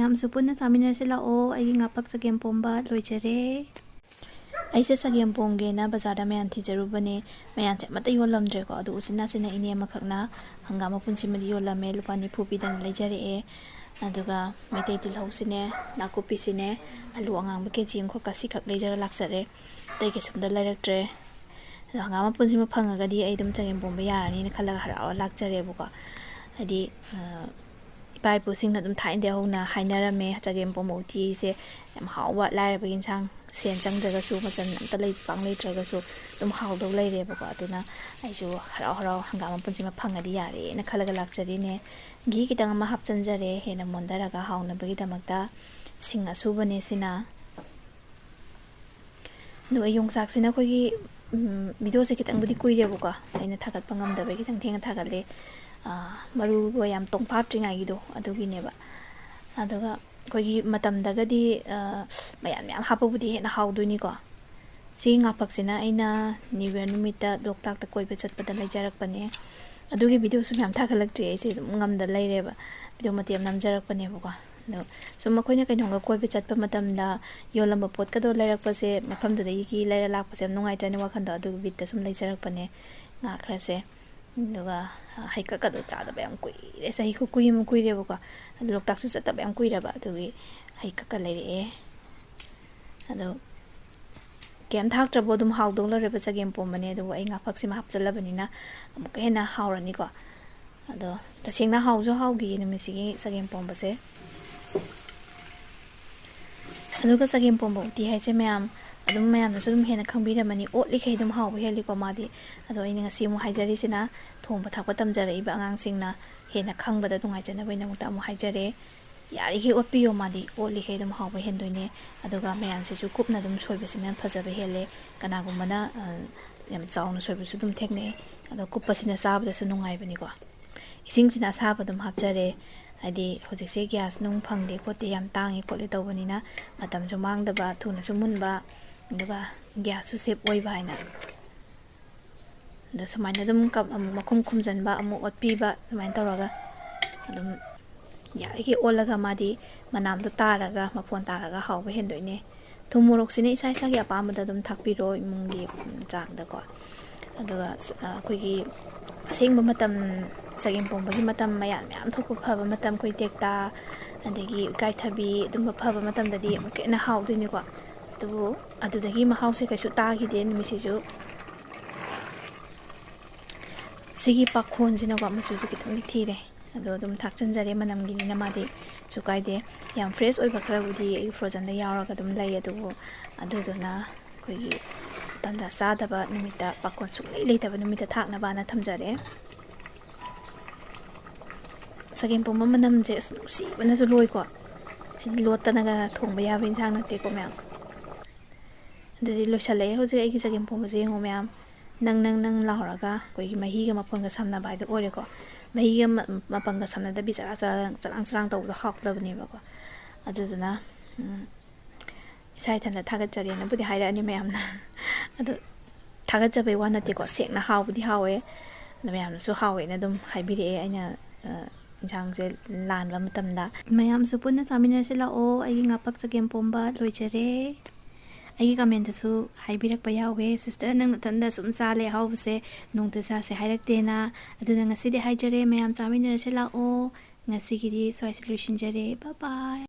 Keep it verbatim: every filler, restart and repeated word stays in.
ꯃꯌꯥꯝꯁꯨ ꯄꯨꯟꯅ ꯆꯥꯃꯤꯟꯅꯔꯁꯤ ꯂꯥꯛꯑꯣ꯫ ꯑꯩꯒꯤ ꯉꯥ ꯄꯛ ꯆꯒꯦꯝ ꯄꯣꯝꯕ ꯂꯣꯏꯖꯔꯦ꯫ ꯑꯩꯁꯦ ꯆꯒꯦꯝ ꯄꯣꯝꯒꯦꯅ ꯕꯖꯥꯔꯗ ꯃꯌꯥꯝ ꯊꯤꯖꯔꯨꯕꯅꯦ꯫ ꯃꯌꯥꯝꯁꯦ ꯑꯃꯠꯇ ꯌꯣꯜꯂꯝꯗ꯭ꯔꯦꯀꯣ꯫ ꯑꯗꯨ ꯎꯆꯤꯟ ꯅꯥꯆꯤꯟꯅ ꯏꯅꯦ ꯑꯃꯈꯛꯅ ꯍꯪꯒꯥꯝ ꯃꯄꯨꯟꯁꯤꯃꯗꯤ ꯌꯣꯜꯂꯝꯃꯦ꯫ ꯂꯨꯄꯥ ꯅꯤꯐꯨ ꯄꯤꯗꯅ ꯂꯩꯖꯔꯛꯑꯦ꯫ ꯑꯗꯨꯒ ꯃꯩꯇꯩ ꯇꯤꯜꯍꯧꯁꯤꯅꯦ, ꯅꯥꯀꯨꯞꯄꯤꯁꯤꯅꯦ, ꯑꯂꯨ ꯑꯉꯥꯡꯕ ꯀꯦ ꯖꯤ ꯑꯃꯈꯛꯀ ꯁꯤꯈꯛ ꯂꯩꯖꯔ ꯂꯥꯛꯆꯔꯦ꯫ ꯑꯇꯩ ꯀꯩꯁꯨꯝꯇ ꯂꯩꯔꯛꯇ꯭ꯔꯦ꯫ ꯑꯗꯣ ꯍꯪꯒꯥꯝ ꯃꯄꯨꯟꯁꯤꯃ ꯐꯪꯉꯒꯗꯤ ꯑꯩ ꯑꯗꯨꯝ ꯆꯒꯦꯝ ꯄꯣꯝꯕ ꯌꯥꯔꯅꯤꯅ ꯈꯜꯂꯒ ꯍꯔꯥꯎꯔ ꯂꯥꯛꯆꯔꯦꯕꯀꯣ꯫ ꯍꯥꯏꯗꯤ, ꯑ, ꯏꯄꯥ ꯏꯄꯨꯁꯤꯡꯅ ꯑꯗꯨꯝ ꯊꯥꯏꯅꯗꯒꯤ ꯍꯧꯅ ꯍꯥꯏꯅꯔꯝꯃꯦ, ꯆꯒꯦꯝ ꯄꯣꯝꯕ ꯎꯇꯤꯁꯦ ꯌꯥꯝ ꯍꯥꯎꯕ, ꯂꯥꯏꯔꯕꯒꯤ ꯏꯟꯁꯥꯡ, ꯁꯦꯟ ꯆꯪꯗ꯭ꯔꯒꯁꯨ, ꯃꯆꯜ ꯑꯝꯇ ꯂꯩ, ꯄꯥꯡ ꯂꯩꯇ꯭ꯔꯒꯁꯨ ꯑꯗꯨꯝ ꯍꯥꯎꯗꯧ ꯂꯩꯔꯦꯕꯀꯣ꯫ ꯑꯗꯨꯅ ꯑꯩꯁꯨ ꯍꯔꯥꯎ ꯍꯔꯥꯎ ꯍꯪꯒꯥꯝ ꯃꯄꯨꯟꯁꯤꯃ ꯐꯪꯉꯗꯤ ꯌꯥꯔꯦꯅ ꯈꯜꯂꯒ ꯂꯥꯛꯆꯔꯤꯅꯦ꯫ ꯘꯤ ꯈꯤꯇꯪ ꯑꯃ ꯍꯥꯞꯆꯤꯟꯖꯔꯦ, ꯍꯦꯟꯅ ꯃꯣꯟꯊꯔꯒ ꯍꯥꯎꯅꯕꯒꯤꯗꯃꯛꯇ꯫ ꯁꯤꯡ ꯑꯁꯨꯕꯅꯦ ꯁꯤꯅ꯫ ꯑꯗꯣ ꯑꯩ ꯌꯣꯡꯆꯥꯛꯁꯤꯅ ꯑꯩꯈꯣꯏꯒꯤ, ꯎꯝ, ꯚꯤꯗꯤꯑꯣꯁꯦ ꯈꯤꯇꯪꯕꯨꯗꯤ ꯀꯨꯏꯔꯦꯕꯀꯣ, ꯑꯩꯅ ꯊꯥꯒꯠꯄ ꯉꯝꯗꯕꯒꯤ ꯈꯤꯇꯪ ꯊꯦꯡꯅ ꯊꯥꯒꯠꯂꯦ꯫ ꯑꯥ, ꯃꯔꯨꯒ ꯌꯥꯝ ꯇꯣꯡꯐꯥꯠꯇ꯭ꯔꯤꯉꯩꯒꯤꯗꯣ ꯑꯗꯨꯒꯤꯅꯦꯕ꯫ ꯑꯗꯨꯒ ꯑꯩꯈꯣꯏꯒꯤ ꯃꯇꯝꯗꯒꯗꯤ, ꯑꯥ, ꯃꯌꯥꯝ ꯃꯌꯥꯝ ꯍꯥꯞꯄꯕꯨꯗꯤ ꯍꯦꯟꯅ ꯍꯥꯎꯗꯣꯏꯅꯤꯀꯣ꯫ ꯁꯤꯒꯤ ꯉꯥꯄꯛꯁꯤꯅ ꯑꯩꯅ New Year ꯅꯨꯃꯤꯠꯇ ꯂꯣꯛꯇꯥꯛꯇ ꯀꯣꯏꯕ ꯆꯠꯄꯗ ꯂꯩꯖꯔꯛꯄꯅꯦ꯫ ꯑꯗꯨꯒꯤ ꯚꯤꯗꯤꯑꯣꯁꯨ ꯃꯌꯥꯝ ꯊꯥꯒꯠꯂꯛꯇ꯭ꯔꯤ, ꯑꯩꯁꯦ ꯑꯗꯨꯝ ꯉꯝꯗ ꯂꯩꯔꯦꯕ꯫ ꯚꯤꯗꯤꯑꯣ ꯃꯇꯦꯛ ꯑꯃ ꯅꯝꯖꯔꯛꯄꯅꯦꯕꯀꯣ꯫ ꯑꯗꯣ ꯁꯨꯝ ꯑꯩꯈꯣꯏꯅ ꯀꯩꯅꯣꯝꯒ ꯀꯣꯏꯕ ꯆꯠꯄ ꯃꯇꯝꯗ ꯌꯣꯜꯂꯝꯕ ꯄꯣꯠꯀꯗꯣ ꯂꯩꯔꯛꯄꯁꯦ, ꯃꯐꯝꯗꯨꯗꯒꯤ ꯂꯩꯔ ꯂꯥꯛꯄꯁꯦ ꯌꯥꯝ ꯅꯨꯡꯉꯥꯏꯇ꯭ꯔꯅꯦ ꯋꯥꯈꯜꯗꯣ, ꯑꯗꯨꯒꯤ ꯕꯤꯠꯇ ꯁꯨꯝ ꯂꯩꯖꯔꯛꯄꯅꯦ ꯉꯥ ꯈꯔꯁꯦ꯫ ꯑꯗꯨꯒ ꯍꯩꯀꯛꯀꯗꯣ ꯆꯥꯗꯕ ꯌꯥꯝ ꯀꯨꯏꯔꯦ, ꯆꯍꯤ ꯈꯨꯀꯨꯏ ꯑꯃ ꯀꯨꯏꯔꯦꯕꯀꯣ꯫ ꯑꯗꯨ ꯂꯣꯛꯇꯥꯛꯁꯨ ꯆꯠꯇꯕ ꯌꯥꯝ ꯀꯨꯏꯔꯕ, ꯑꯗꯨꯒꯤ ꯍꯩꯀꯛꯀ ꯂꯩꯔꯛꯑꯦ꯫ ꯑꯗꯣ ꯀꯩꯝ ꯊꯥꯛꯇ꯭ꯔꯕꯨ ꯑꯗꯨꯝ ꯍꯥꯎꯗꯧ ꯂꯩꯔꯦꯕ, ꯆꯒꯦꯝ ꯄꯣꯝꯕꯅꯦ꯫ ꯑꯗꯨꯕꯨ ꯑꯩ ꯉꯥꯐꯛꯁꯤꯃ ꯍꯥꯞꯆꯜꯂꯕꯅꯤꯅ ꯑꯃꯨꯛꯀ ꯍꯦꯟꯅ ꯍꯥꯎꯔꯅꯤꯀꯣ꯫ ꯑꯗꯣ ꯇꯁꯦꯡꯅ ꯍꯥꯎꯁꯨ ꯍꯥꯎꯈꯤꯌꯦ ꯅꯨꯃꯤꯠꯁꯤꯒꯤ ꯆꯒꯦꯝ ꯄꯣꯝꯕꯁꯦ꯫ ꯑꯗꯨꯒ ꯆꯒꯦꯝ ꯄꯣꯝꯕ ꯎꯇꯤ ꯍꯥꯏꯁꯦ ꯃꯌꯥꯝ ꯑꯗꯨꯝ, ꯃꯌꯥꯝꯅꯁꯨ ꯑꯗꯨꯝ ꯍꯦꯟꯅ ꯈꯪꯕꯤꯔꯝꯃꯅꯤ, ꯑꯣꯠꯂꯤꯈꯩ ꯑꯗꯨꯝ ꯍꯥꯎꯕ ꯍꯦꯜꯂꯤꯀꯣ ꯃꯥꯗꯤ꯫ ꯑꯗꯣ ꯑꯩꯅ ꯉꯁꯤ ꯑꯃꯨꯛ ꯍꯥꯏꯖꯔꯤꯁꯤꯅ, ꯊꯣꯡꯕ ꯊꯥꯛꯄ ꯇꯝꯖꯔꯛꯏꯕ ꯑꯉꯥꯡꯁꯤꯡꯅ ꯍꯦꯟꯅ ꯈꯪꯕꯗ ꯅꯨꯡꯉꯥꯏꯖꯅꯕꯒꯤꯗꯃꯛꯇ ꯑꯃꯨꯛ ꯍꯥꯏꯖꯔꯦ꯫ ꯌꯥꯔꯤꯈꯩ ꯑꯣꯠꯄꯤꯌꯣ, ꯃꯥꯗꯤ ꯑꯣꯠꯂꯤꯈꯩ ꯑꯗꯨꯝ ꯍꯥꯎꯕ ꯍꯦꯟꯗꯣꯏꯅꯦ꯫ ꯑꯗꯨꯒ ꯃꯌꯥꯟꯁꯤꯁꯨ ꯀꯨꯞꯅ ꯑꯗꯨꯝ ꯁꯣꯏꯕꯁꯤꯅ ꯐꯖꯕ ꯍꯦꯜꯂꯦ꯫ ꯀꯅꯥꯒꯨꯝꯕꯅ, ꯑ, ꯌꯥꯝ ꯆꯥꯎꯅ ꯁꯣꯏꯕꯁꯨ ꯑꯗꯨꯝ ꯊꯦꯡꯅꯩ꯫ ꯑꯗꯣ ꯀꯨꯞꯄꯁꯤꯅ ꯆꯥꯕꯗꯁꯨ ꯅꯨꯡꯉꯥꯏꯕꯅꯤꯀꯣ꯫ ꯏꯁꯤꯡꯁꯤꯅ ꯑꯁꯥꯕ ꯑꯗꯨꯝ ꯍꯥꯞꯆꯔꯦ꯫ ꯍꯥꯏꯗꯤ ꯍꯧꯖꯤꯛꯁꯦ gas ꯅꯨꯡ ꯐꯪꯗꯦ ꯈꯣꯠꯇꯦ, ꯌꯥꯝ ꯇꯥꯡꯉꯦ ꯈꯣꯠꯂꯦ ꯇꯧꯕꯅꯤꯅ ꯃꯇꯝꯁꯨ ꯃꯥꯡꯗꯕ, ꯊꯨꯅꯁꯨ ꯃꯨꯟꯕ, ꯑꯗꯨꯒ gasꯁꯨ save ꯑꯣꯏꯕ ꯍꯥꯏꯅ꯫ ꯑꯗꯣ ꯁꯨꯃꯥꯏꯅ ꯑꯗꯨꯝ ꯀꯞ-, ꯑꯃꯨꯛ ꯃꯈꯨꯝ ꯈꯨꯝꯖꯤꯟꯕ, ꯑꯃꯨꯛ ꯑꯣꯠꯄꯤꯕ, ꯁꯨꯃꯥꯏꯅ ꯇꯧꯔꯒ ꯑꯗꯨꯝ ꯌꯥꯔꯤꯈꯩ ꯑꯣꯜꯂꯒ ꯃꯥꯗꯤ ꯃꯅꯥꯝꯗꯣ ꯇꯥꯔꯒ, ꯃꯐꯣꯟ ꯇꯥꯔꯒ ꯍꯥꯎꯕ ꯍꯦꯟꯗꯣꯏꯅꯦ꯫ ꯊꯨꯝ ꯃꯣꯔꯣꯛꯁꯤꯅ ꯏꯁꯥ ꯏꯁꯥꯒꯤ ꯑꯄꯥꯝꯕꯗ ꯑꯗꯨꯝ ꯊꯥꯛꯄꯤꯔꯣ, ꯏꯃꯨꯡꯒꯤ, ꯎꯝ, ꯆꯥꯡꯗꯀꯣ꯫ ꯑꯗꯨꯒ ꯁ-, ꯑ, ꯑꯩꯈꯣꯏꯒꯤ ꯑꯁꯦꯡꯕ ꯃꯇꯝ, ꯆꯒꯦꯝ ꯄꯣꯝꯕꯒꯤ ꯃꯇꯝ, ꯃꯌꯥꯝ ꯃꯌꯥꯝ ꯊꯣꯛꯄ ꯐꯕ ꯃꯇꯝ, ꯑꯩꯈꯣꯏ ꯇꯦꯛꯇꯥ, ꯑꯗꯒꯤ ꯏꯀꯥꯏꯊꯕꯤ, ꯑꯗꯨꯝꯕ ꯐꯕ ꯃꯇꯝꯗꯗꯤ ꯑꯃꯨꯛꯀ ꯍꯦꯟꯅ ꯍꯥꯎꯗꯣꯏꯅꯤꯀꯣ꯫ ꯑꯗꯨꯕꯨ ꯑꯗꯨꯗꯒꯤ ꯃꯍꯥꯎꯁꯦ ꯀꯩꯁꯨ ꯇꯥꯈꯤꯗꯦ ꯅꯨꯃꯤꯠꯁꯤꯁꯨ꯫ ꯁꯤꯒꯤ ꯄꯥꯈꯣꯟꯁꯤꯅꯀꯣ, ꯃꯆꯨꯁꯦ ꯈꯤꯇꯪꯗꯤ ꯊꯤꯔꯦ, ꯑꯗꯣ ꯑꯗꯨꯝ ꯊꯥꯛꯆꯟꯖꯔꯦ ꯃꯅꯝꯒꯤꯅꯤꯅ, ꯃꯥꯗꯤ ꯀꯩꯁꯨ ꯀꯥꯏꯗꯦ꯫ ꯌꯥꯝ fresh ꯑꯣꯏꯕ ꯈꯔꯕꯨꯗꯤ ꯑꯩꯒꯤ frozenꯗ ꯌꯥꯎꯔꯒ ꯑꯗꯨꯝ ꯂꯩ, ꯑꯗꯨꯕꯨ ꯑꯗꯨꯗꯨꯅ ꯑꯩꯈꯣꯏꯒꯤ ꯇꯟꯖꯥ ꯆꯥꯗꯕ ꯅꯨꯃꯤꯠꯇ, ꯄꯥꯈꯣꯟ ꯁꯨꯡꯂꯩ ꯂꯩꯇꯕ ꯅꯨꯃꯤꯠꯇ ꯊꯥꯛꯅꯕꯅ ꯊꯝꯖꯔꯦ꯫ ꯆꯒꯦꯝ ꯄꯣꯝꯕ ꯃꯅꯝꯁꯦ ꯑꯁ ꯅꯨꯡꯁꯤꯕꯅꯁꯨ ꯂꯣꯏꯀꯣ꯫ ꯁꯤꯗꯤ ꯂꯣꯠꯇꯅꯒ ꯊꯣꯡꯕ ꯌꯥꯕ ꯏꯟꯁꯥꯡ ꯅꯠꯇꯦꯀꯣ ꯃꯌꯥꯝ꯫ ꯑꯗꯨꯗꯤ ꯂꯣꯏꯁꯜꯂꯛꯑꯦ ꯍꯧꯖꯤꯛ ꯑꯩꯒꯤ ꯆꯒꯦꯝ ꯄꯣꯝꯕꯁꯦ, ꯌꯦꯡꯉꯣ ꯃꯌꯥꯝ, ꯅꯪ ꯅꯪ ꯅꯪ ꯂꯥꯎꯔꯒ ꯑꯩꯈꯣꯏꯒꯤ ꯃꯍꯤꯒ ꯃꯐꯣꯟꯒ ꯁꯝꯅꯕ ꯍꯥꯏꯗꯣ ꯑꯣꯏꯔꯦꯀꯣ꯫ ꯃꯍꯤꯒ ꯃ-, ꯃꯄꯪꯒ ꯁꯝꯅꯗꯕꯤ ꯆꯔꯥ ꯆꯔꯥ ꯆꯔꯥꯡ ꯆꯔꯥꯡ ꯇꯧꯕꯗꯣ ꯍꯥꯎꯇꯕꯅꯦꯕꯀꯣ꯫ ꯑꯗꯨꯗꯨꯅ, ꯎꯝ, ꯏꯁꯥ ꯏꯊꯟꯇ ꯊꯥꯒꯠꯆꯔꯤꯅꯕꯨꯗꯤ ꯍꯥꯏꯔꯛꯑꯅꯤ ꯃꯌꯥꯝꯅ꯫ ꯑꯗꯨ ꯊꯥꯒꯠꯆꯕꯩ ꯋꯥ ꯅꯠꯇꯦꯀꯣ, ꯁꯦꯡꯅ ꯍꯥꯎꯕꯨꯗꯤ ꯍꯥꯎꯋꯦ꯫ ꯑꯗꯣ ꯃꯌꯥꯝꯅꯁꯨ ꯍꯥꯎꯋꯦꯅ ꯑꯗꯨꯝ ꯍꯥꯏꯕꯤꯔꯛꯑꯦ, ꯑꯩꯅ, ꯑ, ꯏꯟꯁꯥꯡꯁꯦ ꯂꯥꯟꯕ ꯃꯇꯝꯗ꯫ ꯃꯌꯥꯝꯁꯨ ꯄꯨꯟꯅ ꯆꯥꯃꯤꯟꯅꯔꯁꯤ ꯂꯥꯛꯑꯣ꯫ ꯑꯩꯒꯤ ꯉꯥꯄꯛ ꯆꯒꯦꯝ ꯄꯣꯝꯕ ꯂꯣꯏꯖꯔꯦ꯫ ꯑꯩꯒꯤ commentꯇꯁꯨ ꯍꯥꯏꯕꯤꯔꯛꯄ ꯌꯥꯎꯋꯦ, "Sister, ꯅꯪ ꯅꯊꯟꯗ ꯁꯨꯝ ꯆꯥ ꯂꯩ ꯑꯍꯥꯎꯕꯁꯦ, ꯅꯣꯡꯇ ꯆꯥꯁꯦ ꯍꯥꯏꯔꯛꯇꯦꯅ"꯫ ꯑꯗꯨꯅ ꯉꯁꯤꯗꯤ ꯍꯥꯏꯖꯔꯦ, ꯃꯌꯥꯝ ꯆꯥꯃꯤꯟꯅꯔꯁꯤ ꯂꯥꯛꯑꯣ꯫ ꯉꯁꯤꯒꯤꯗꯤ ꯁ꯭ꯋꯥꯏꯁꯤ ꯂꯣꯏꯁꯤꯟꯖꯔꯦ꯫ Bye bye꯫